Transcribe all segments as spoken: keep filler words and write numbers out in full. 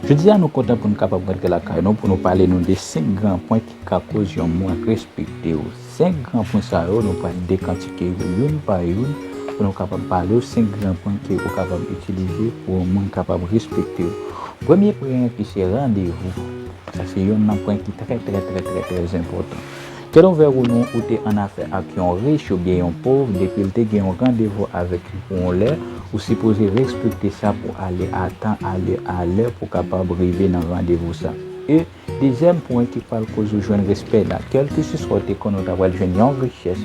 Jodi a, nou kontan pou nou kapab rantre lakay nou, pou nou pale nou de senk gran pwen ki ka koz yon moun respekte w. Senk gran pwen sa yo, nou pral dekantike yo youn pa youn, pou nou kapab pale w senk gran pwen ke ou kapab itilize pou yon moun kapab respekte w. Premye pwen an ki se randevou. Sa se yonn nan pwen ki trè, trè, trè, trè, trè enpòtan. Kèlonvè ou non, ou te annafè ak yon rich oubyen yon pòv, depi l te gen yon randevou avèk li pou yon lè, ou sipoze respekte sa pou ale a tan, ale a lè pou kapab rive nan randevou sa. E dezyèm pwen ki pral koz ou jwenn respè la, kèlkeseswa ou te konn ou ta pral jwenn yon richès,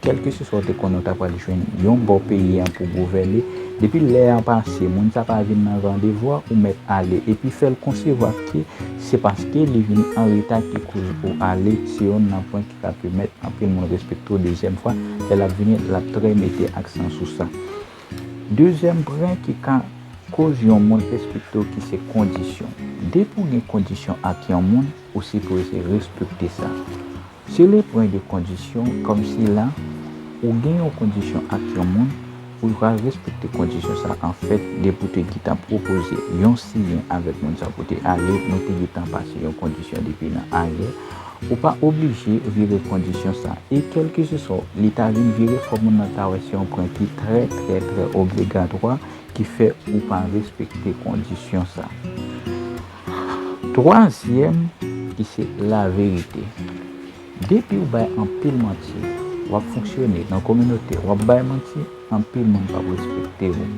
kèlkeseswa ou te konn ou ta pral jwenn yon bò peyi an pou gouvène, depi lè a pase, moun sa pa vin nan randevou a, ou mèt ale, epi fè l konsevwa ke se paske li vin an reta ki koz ou ale, se yonn nan pwen ki ka pèmèt anpil moun respekte w dezyèm fwa, lè l ap vini, l ap trè mete aksan sou sa. Dezyèm pwen ki ka koz yon moun respekte w ki se kondisyon. Depi w gen kondisyon ak yon moun, ou sipoze respekte sa. Se le pwen de kondisyon, kòmsi la, ou gen yon kondisyon ak yon moun, ou pral respekte kondisyon sa. Anfèt, depi w te gentan pwopoze yon siyen avèk moun sa pou te ale, nou te gentan pase yon kondisyon depi nan ayè. Ou pa oblije vire kondisyon sa. E kèlkeseswa li ta vin vire, fò moun nan ta wè se yon pwen ki trè, trè, trè obligatwa, ki fè ou pa respekte kondisyon sa. Twazyèm, ki se laverite. Depi w bay anpil manti, w ap fonksyone nan kominote, w ap bay manti, anpil moun p ap respekte w.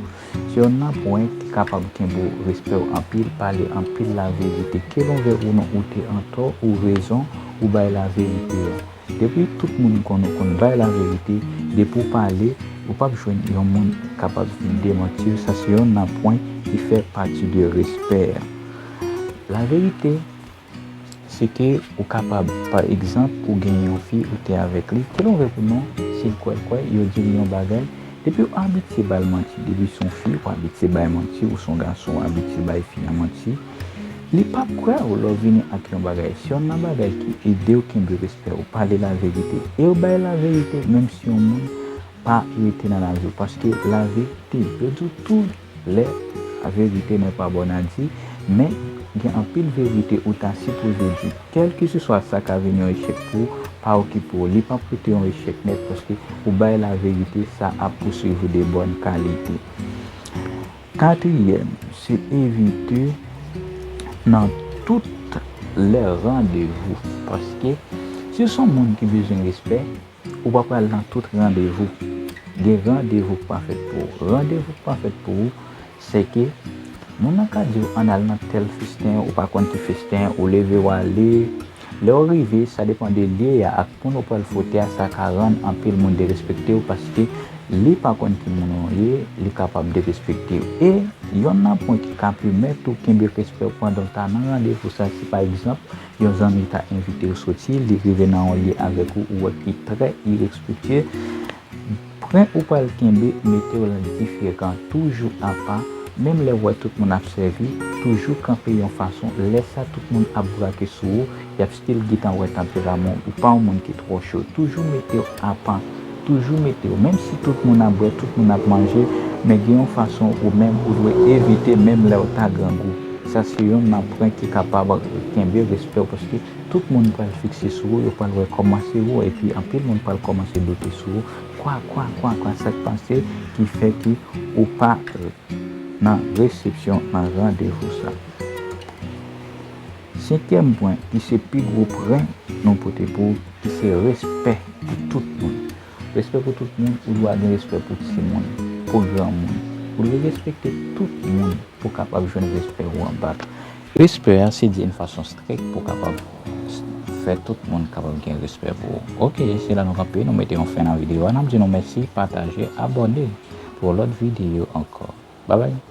Se yonn nan pwen ki kapab kenbe w, respè w anpil, pale anpil laverite. Kèlonvè ou non, ou te antò, ou rezon, ou bay laverite a. Depi tout moun konn ou konn bay laverite, depi w pale, ou p ap jwenn yon moun ki kapab vin demanti w. Sa se yonn nan pwen ki fè pati de respè a. Laverite, se ke ou kapab, pa egzanp, ou gen yon fi, ou te avèk li, kèlonvè ou non, si l kwè l kwè, yo di l yon bagay, depi w abitye ba l manti, depi se yon fi, ou abitye bay manti, ou se yon gason, ou abitye bay fi a manti, li p ap kwè w lè w vini ak yon bagay. Se yonn nan bagay ki ede w kenbe respè w, pale laverite. E w bay laverite, menm si yon moun pa rete nan lavi w, paske laverite, yo di w tou lè, laverite n'est pas bonne à dire, men gen anpil verite ou ta sipoze di. Kèlkeseswa sa ka vin yon echèk pou ou, pa okipe w. Li p ap rete yon echèk nèt, paske ou bay laverite, sa ap pouswiv ou de bòn kalite. Katriyèm, se evite nan tout lè randevou, paske si w se yon moun ki bezwen respè, ou pa pral nan tout randevou. Gen randevou k pa fèt pou ou. Randevou k pa fèt pou ou, se ke moun nan ka di w ann al nan tèl festen, ou pa konn ki festen, ou leve w ale. Lè w rive, sa depann de lye a ak moun ou pral fwote a, sa ka rann anpil moun derespekte w paske li pa konn ki moun ou ye, li kapab derespekte w. E yonn nan pwen ki ka pèmèt ou kenbe respè w pandan w ta nan randevou sa, si pa egzanp, yon zanmi ta envite w soti, li rive nan yon lye avèk ou, ou wè ki trè irespektye, pwen ou pral kenbe, mete w la diferan, toujou apa, menm lè w wè tout moun ap sèvi, toujou kanpe yon fason, lè sa tout moun ap brake sou ou, y ap still gentan wè tanperaman w, ou pa yon moun ki twò cho, toujou mete w apa, toujou mete w, menm si tout moun ap bwè, tout moun ap manje, men gen yon fason ou menm ou dwe evite menm lè w ta grangou. Sa se yonn nan pwen ki kapab kenbe respè w, paske tout moun pral fikse sou ou, yo pral wè kòman se ou, epi anpil moun pral kòmanse doute sou ou. Kwa, kwa, kwa, kwa, sa k pase ki fè ke ou pa nan resepsyon, nan randevou sa. Senkyèm pwen, ki se pi gwo pwen nou pote pou ou, ki se respè pou tout moun. Respè pou tout moun, ou dwe gen respè pou timoun, pou granmoun. Ou dwe respekte tout moun pou w kapab jwenn respè ou an bak. Respè a se di yon fason strèk pou w kapab fè tout moun kapab gen respè pou ou. Oke, se la nou kanpe, nou mete yon fen nan videyo a. N ap di nou mèsi, pataje, abòne pou lòt videyo ankò. Babay.